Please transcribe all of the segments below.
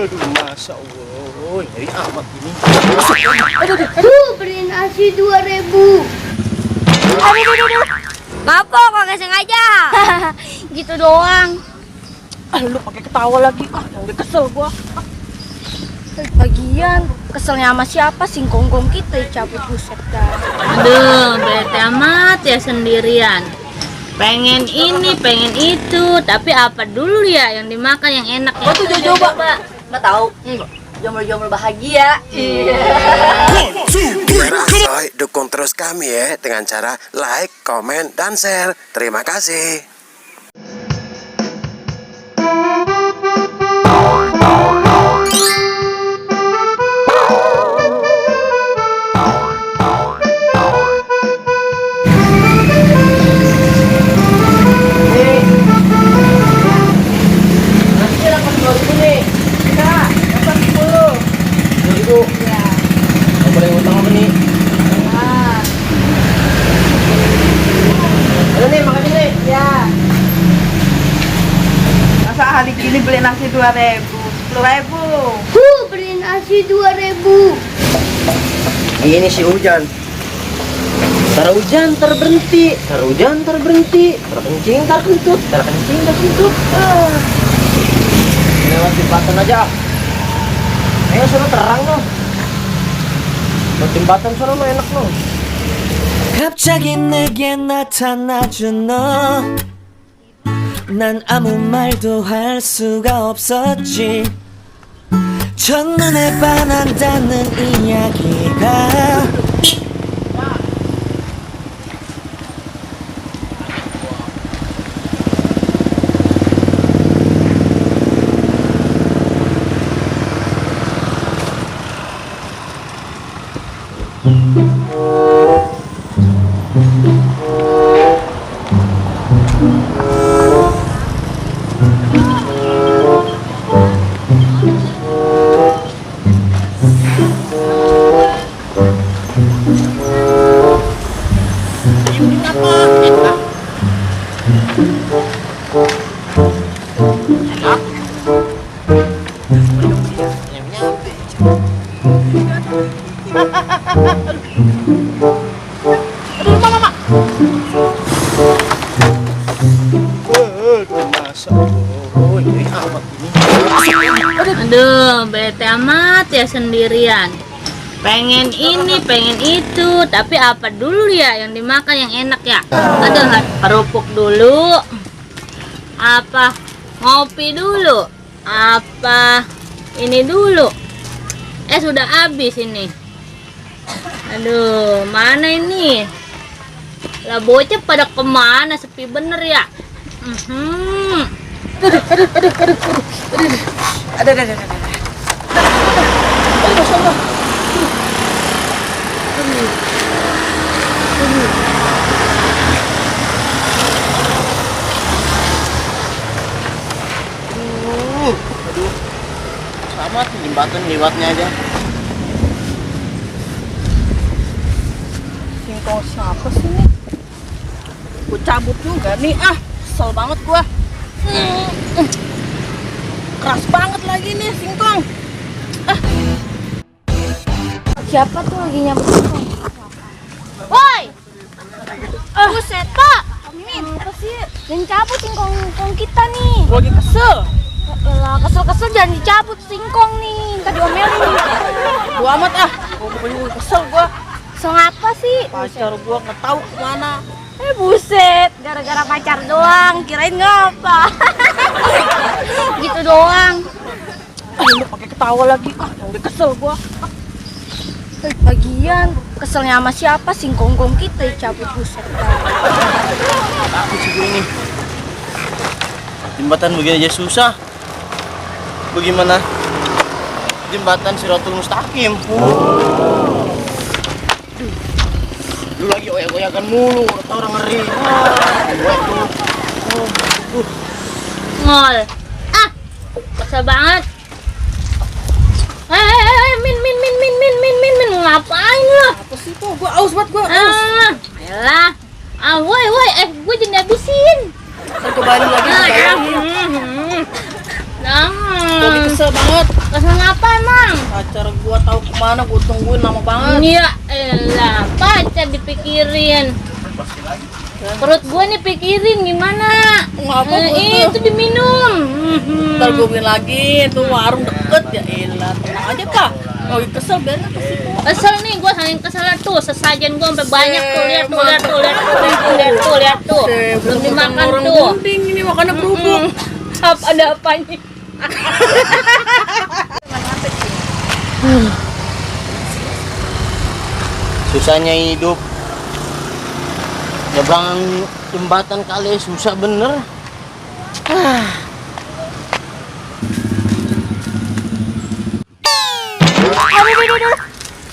Aduh, masa Allah, nyari amat ini. Tuh, beliin nasi 2.000. Maaf kok, kagak sengaja. Gitu doang. Lu pakai ketawa lagi. Yang udah kesel gua. Lagian keselnya sama siapa? Singkong-kong kita cabut, buset dah. Aduh, bete amat ya sendirian. Pengen ini, pengen itu, tapi apa dulu ya yang dimakan yang enak ya? Tuh coba. Nggak tahu. Jomblo-jomblo bahagia. Iya. Biar Asoy dukung terus kami ya dengan cara like, komen, dan share. Terima kasih. Boleh utang apa nih? Ada nih, makasih nih. Ya. Masa hari gini beli nasi 2.000, 10.000. Tuh, beliin nasi 2.000. Ini si hujan. Tar hujan, tar berhenti. Tar hujan, tar berhenti. Tar kencing, tar kentut. Tar kencing, tar kentut. Lewat jembatan aja. Ayo sana terang loh. Lewat jembatan sana mah enak loh. 갑자기 내게 나타나준 너. 난 아무 말도 할 수가 없었지. 첫눈에 반한다는 이야기가 Masa Allah, nyari amat ini. Aduh, bete amat ya sendirian. Pengen ini, pengen itu, tapi apa dulu ya yang dimakan yang enak ya? Aduh, kerupuk dulu. Apa ngopi dulu? Apa ini dulu? Sudah habis ini. Aduh, mana ini? Lah bocah pada kemana? Sepi bener ya. Ada. Sama tuh jembatan lewatnya aja. Singkong siapa sih nih? Gua cabut juga nih. Kesel banget gua. Keras banget lagi nih singkong. Siapa tuh lagi nyambut singkong? Woi! Buset, Pak! Apa sih? Jangan cabut singkong kita nih. Gua lagi kesel. Yalah, kesel-kesel jangan dicabut singkong nih. Tadi omelin nih. Gua amat Gua kesel gua. So ngapa sih? Pacar gua nggak tahu kemana. Buset, gara-gara pacar doang. Kirain ngapa? Gitu doang. Lu pakai ketawa lagi. Yang udah kesel gua. Lagian keselnya sama siapa? Singkong-kong kita cabut, buset dah. Aku sih ini. Jembatan begini aja susah. Bagaimana? Jembatan Siratul Mustaqim. Lu lagi oyak-oyakan mulu, kata orang ngeri. Ngol. Kesel banget. Min, ngapain lo? Apa sih tuh? Gua aus banget gua. Ayolah. Woi, gue jadi habisin. Ntar gua balik lagi. Nah, Gua lagi kesel banget. kesel pacar gua tahu kemana, gua tungguin lama banget. Ya elah, pacar dipikirin. Perut gue nih pikirin gimana. Ngapa Itu diminum. Ntar gua beliin lagi, tuh warung deket ya elah. Tenang aja kak. Oh kesel biarin ke situ. Kesel nih gue saking kesel tuh, sesajen gue sampai banyak tuh, lihat tuh. Belum dimakan orang tuh. gending ini makannya kerupuk. Ada apanya? Susahnya hidup. Nyebrang jembatan kali susah bener.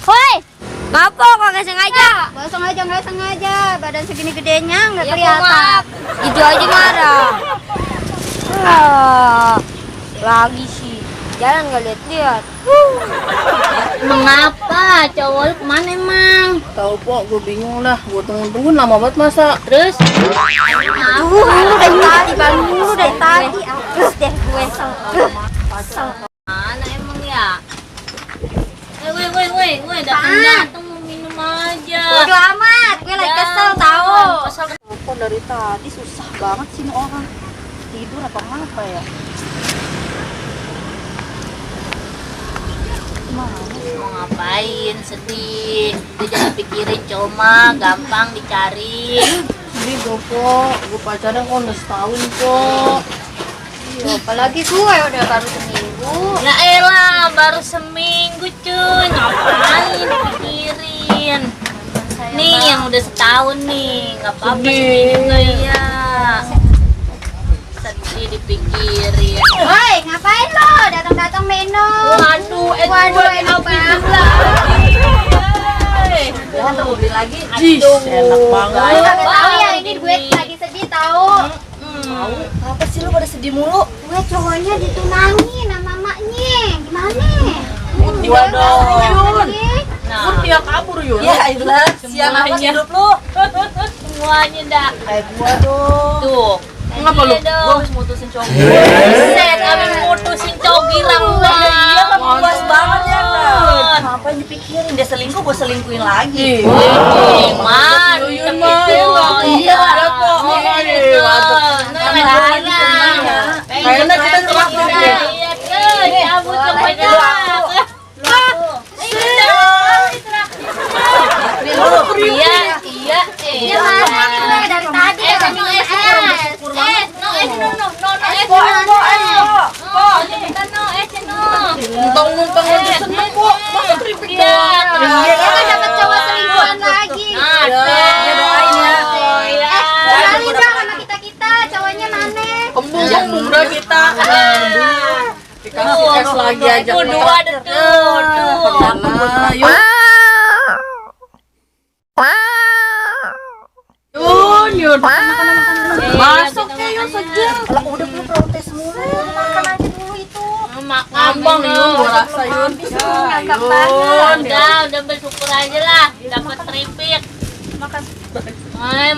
Woi, ngapa kok nggak sengaja? Nggak sengaja. Badan segini gedenya nggak kelihatan. Itu aja marah. Lagi sih. Jalan nggak lihat-lihat. Mengapa? Cowok lu kemana emang? Tahu kok, gua bingung lah. Gua tungguin lama banget masa. Terus? Bangun dari tadi. Terus deh gue Mana emang ya? Woi, datang mau minum aja. Bodo amat, gue lagi kesel tahu. Kesel. Kok dari tadi susah banget sih nih orang. Tidur apa ngapa ya? Mau ngapain sedih? Itu jangan pikirin, cuma gampang dicari. Jadi gue pacaran kok udah setahun kok. Apalagi gue udah baru seminggu. Ya elah, baru seminggu cuy. Ngapain dipikirin? Nih yang udah setahun nih, nggak apa-apa sedih juga ya. Sedih dipikirin. Woi, ngapain lo? Datang-datang minum. Waduh, enak banget. Jangan tuh beli lagi. Jis, enak banget. Lu kagak tahu ya ini gue lagi sedih tahu. Apa sih lu pada sedih mulu? Gue cowoknya ditunangin sama mamanya. Gimana? Gua dong. Nah, Dia kabur Yun. Ya ilah, siang amat hidup lu. semuanya dah. Kayak gua dong. Tuh. Ngapa lu? Iya dong. Gua harus mutusin cowok. Buset, abis mutusin cowok girang banget. Iya kan puas banget ya kan. Ngapain dipikirin dia selingkuh, gua selingkuhin lagi. Man, Yuyun tapi mah, tuh, iya, ada kok. Iya, Makanya, tuh. mantap. Nah, Kan lagi lagi senangnya. Kayaknya kita terakhir deh. Iya, tuh, cabut ke banyak. Iya, iya, Dia mana gue dari tadi. minum es, Muntang-muntang aja seneng kok. Masa keripik doang. Dia kan dapat cowok selingkuhan lagi. Ya, doain ya. Kenalin dong sama kita cowoknya mana? Kembung dah kita. Dikasih es lagi aja. Tuh, dua deh, tuh. Yun. Yun. Masuk ya Yun segar. Kalau udah belum protes mulu. Makan aja dulu itu. Ngambang Yun, gua rasa Yun. Udah bersyukur aja lah, dapat keripik. Makan.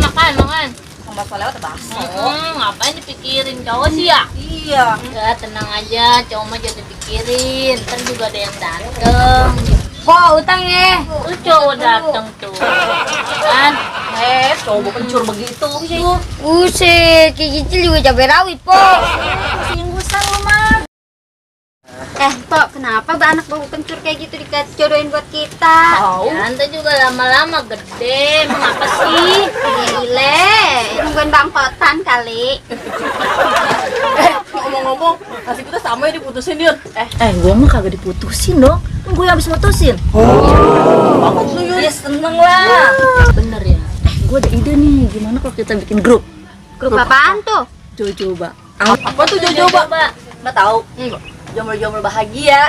Makan. Bakso lewat bakso. Ngapain dipikirin cowok sih ya? Iya. Udah tenang aja, cowok mah jangan dipikirin. Ntar juga ada yang dateng. Kok utang ya? Tuh cowok dateng tuh, kan? Cowok pencur begitu. Buset, kayak gitu juga cabai rawit, Po. Singgusan lu mah. Pok, kenapa anak bau kencur kayak gitu dijodohin buat kita? Ya, ntar juga lama-lama gede. Emang apa sih? Gile, nungguin bangkotan kali. Ngomong-ngomong, nasib kita sama ya diputusin Yun. Gua mah kagak diputusin dong. Gue yang habis mutusin. Banget lu Yun. Ya seneng lah. Bener ya. Gue ada ide nih. Gimana kalau kita bikin grup? Grup apaan tuh? Coba. Apa tuh coba? Nggak tahu. Jomblo-jomblo bahagia.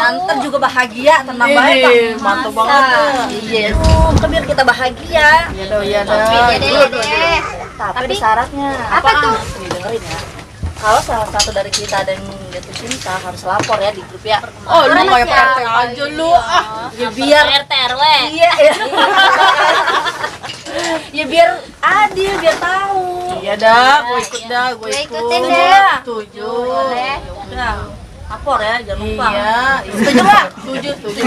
Ntar juga bahagia, tenang baik. Mantap banget. Iya. Kan biar kita bahagia. Iya dah. Deh. Tapi ada syaratnya. Apa tuh? Nih dengerin ya. Kalau salah satu dari kita ada yang jatuh cinta harus lapor ya di grup ya. Oh, lu kayak PRT aja lu. Ya biar RT RW. iya. Ya biar adil, biar tahu. Iya dah, gue ikut dah, gue ikut. ikutin deh. Setuju. Boleh. Udah. Lapor ya, jangan lupa. Iya. Setuju nggak? Setuju, setuju.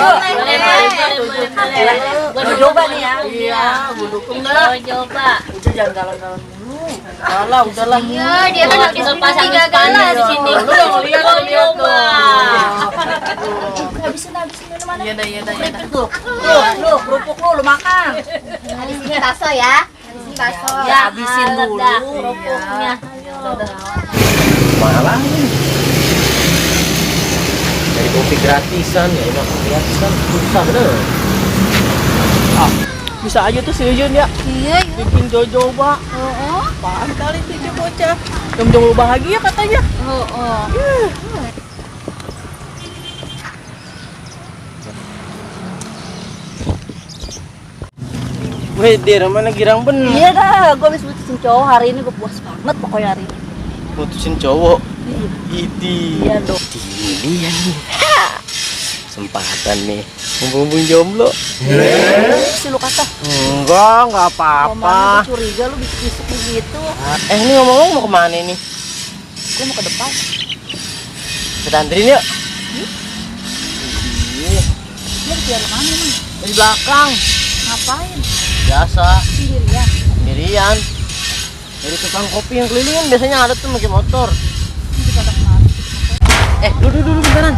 Gue coba nih ya. Iya, gue dukung dah. Coba. Udah jangan galau-galau dulu. Udahlah. Iya, dia kan habis Tinggal pasang tiga spanduk galas. di sini. Lu udah ngeliat Gua lihat coba. Habisin minuman. Iya dah. Tuh, lu kerupuk lu makan. Di sini bakso ya. Di sini bakso. Ya, habisin dulu kerupuknya. Malah nih. Dari kopi gratisan ya, enak gratisan susah bener. Bisa aja tuh si Uyun ya. Iya. Bikin jojoba. Apaan kali tuh dia bocah. Jom-jom bahagia katanya. Weh, dia mana girang bener. Iya dah, gue habis putusin cowok hari ini, gue puas banget pokoknya hari ini. Putusin cowok. Idi. Iya dong. Ini ya nih. Kesempatan nih. Mumpung jomblo. Si lu kata, Enggak apa-apa. gue curiga lu bisik-bisik begitu. Ini ngomong-ngomong mau kemana nih? Gue mau ke depan. Kita anterin yuk. Lu di jalan mana emang? Di belakang. Ngapain? Biasa. Sendirian. Sendirian. Dari tukang kopi yang kelilingin biasanya ada tuh pakai motor. Dulu beneran.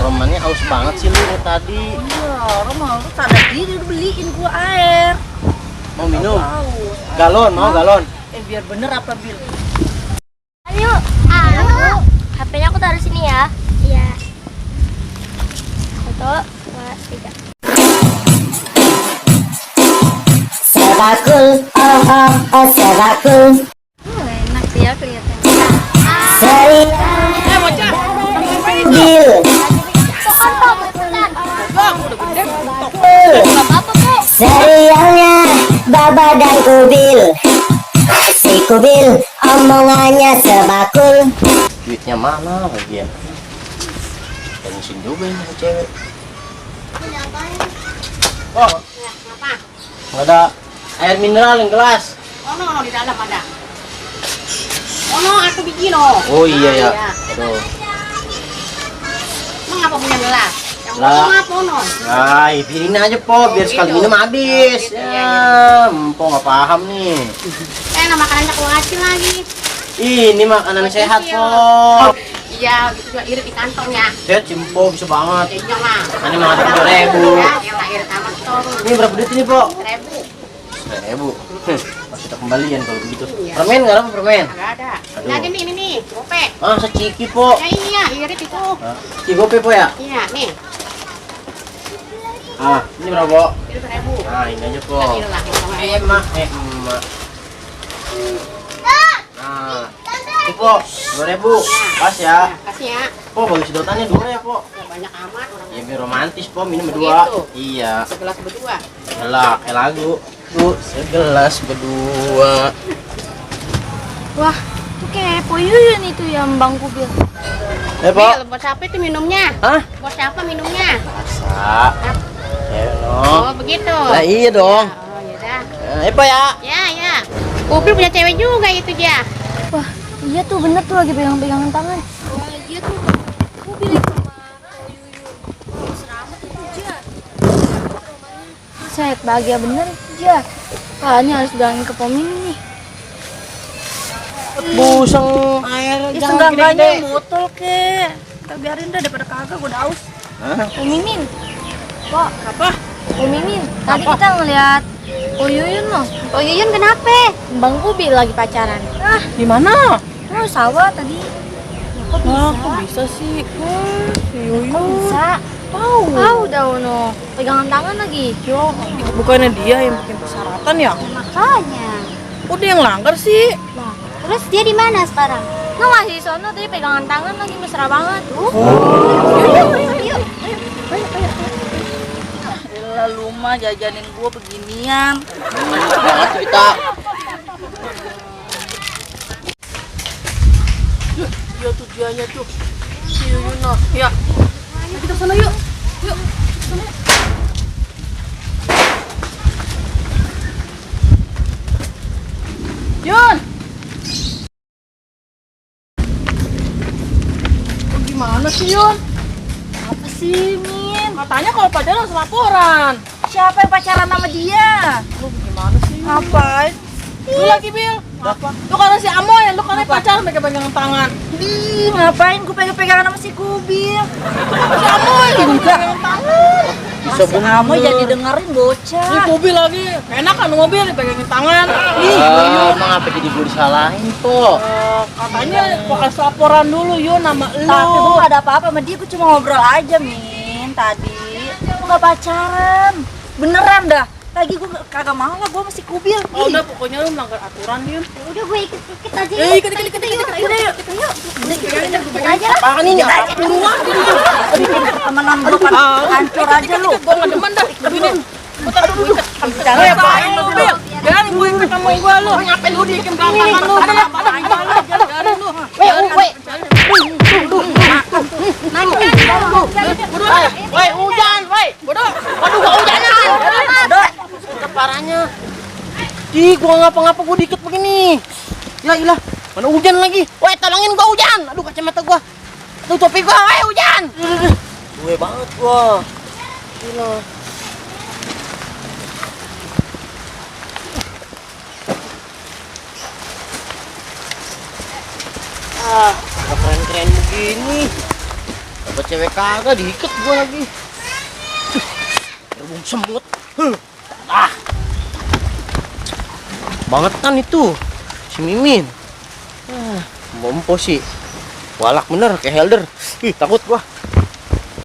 Romannya haus banget sih lu dari tadi. Iya, orang mau lu sadar diri lu beliin gua air. Mau minum? Galon, mau galon. Biar bener apa bil? Ayo. Halo. HP-nya aku taruh sini ya. Iya. 1, 2, 3. Sebakul, sebakul. Enak dia kelihatannya. Bil, serialnya Baba dan Kubil. Si Kubil omongannya sebakul. Duitnya mana lagi ya? Bensin juga ini sama cewek. Oh, nggak ada air mineral yang gelas. Oh, di dalam ada. Aku bikin Oh iya ya. Aduh. Emang apa punya gelas? Yang Lah. apa no? Nah, piringin aja po, biar sekali minum habis. Ya, po nggak paham nih. Makanannya keluar kecil lagi. Ini makanan sehat po. Iya, gitu juga irit di kantongnya. Sehat cimpo bisa banget. Iya lah. Ini mah 3.000. Yang tak irit amat turun. Ini berapa duit ini po? 1.000. 1.000. Masih tak kembalian kalau begitu. Permen nggak ada permen? Agak ada. Aduh. Nah, ini nih, gope. Ah, seciki po. Ya iya, irit itu. Ciki gope po ya? Iya, nih. Ah, ini berapa po? Irit 1.000. Nah, ini aja po. Irit lah. Emak. Nah, ini po, 2.000. Pas ya. Kasih ya. Po, bagi sedotannya 2 ya po. Ya banyak amat orang. Ya biar romantis po, minum berdua. Begitu. Iya. Segelas berdua. Lah, kayak lagu. Bu, segelas berdua. Wah, itu kayak Po Yuyun itu yang Bang Kubil. Po. Bil, buat siapa itu minumnya? Hah? Buat siapa minumnya? Masa? Ya, no. Oh, begitu. Lah iya dong. Oh, yaudah. Po ya. Ya. Kubil punya cewek juga itu dia. Wah, iya tuh bener tuh lagi pegang-pegangan tangan. Wah, iya tuh. Aku bilang sama Po Yuyun. Seramat itu dia. Saya bahagia bener itu dia. Kayaknya harus bilangin ke Pom ini nih. Buseng air Ya jangan seenggak-enggaknya gede-gede. botol ke. Kita biarin dah daripada kagak gue daus. Po Mimin. Pak, apa? Po Mimin. Tadi kita ngeliat Po Yuyun loh. Po Yuyun kenapa? Bang Kubil lagi pacaran. Ah, Di mana? oh sawah tadi. Kok bisa? Kok bisa sih? Kok bisa? Tahu dah Uno. Pegangan tangan lagi. Yo, bukannya dia yang bikin persyaratan ya? Makanya. Kok dia yang langgar sih? Nah, terus dia di mana sekarang? Nggak masih di sono tadi pegangan tangan lagi mesra banget. Yuk. Lalu mah jajanin gua beginian. Banget kita. Dia tuh dianya tuh. Si Yuyun noh. Ya. Kita sana yuk. Yuk. Sana. Gimana sih Yun? Apa sih, Min? Katanya kalau pacaran harus laporan. Siapa yang pacaran sama dia? Lu gimana sih? Ngapain? Lu lagi Bil? Apa? Lu karena si Amoy, lu karena pacaran pegang-pegang tangan. Ih, ngapain gue pegang-pegangan sama si Kubil? Si Amoy pegang tangan. Mas Amoy jadi dengerin Ini bocah. mobil lagi. Enak kan mobil dipegangin tangan. Emang apa jadi gue disalahin kok? Katanya gua kasih laporan dulu Yun nama lu. Tapi gue gak ada apa-apa sama dia, gue cuma ngobrol aja, Min, tadi. Gue gak pacaran. Beneran dah. Lagi gue kagak mau lah, gue masih Kubil. Oh, udah pokoknya lu melanggar aturan Yun. Udah gue ikut aja. Ikut aja lah. Apaan ini? Buruan. Temenan gue pada hancur aja lu. Gua enggak demen dah. Begini. Putar dulu ikat. Ngapain lu Bil? Jangan gue ikut sama gua lu. Ngapain lu diikat tangan lu? Jangan lu. Woi, hujan, woi. Bodoh. Waduh, gua hujanan. Bodoh. Parahnya. Ih, gua ngapa-ngapa gua diikat begini. Ya ilah, mana hujan lagi. Woi, tolongin gua hujan. Aduh, kacamata gua. Tuh topi gua, woi hujan. Gue banget gua. Gila. Udah keren-keren begini. Dapat cewek kagak diikat gua lagi. Terbung semut. Banget kan itu si Mimin. Mompo sih. Walak bener kayak Helder. Ih, takut gua.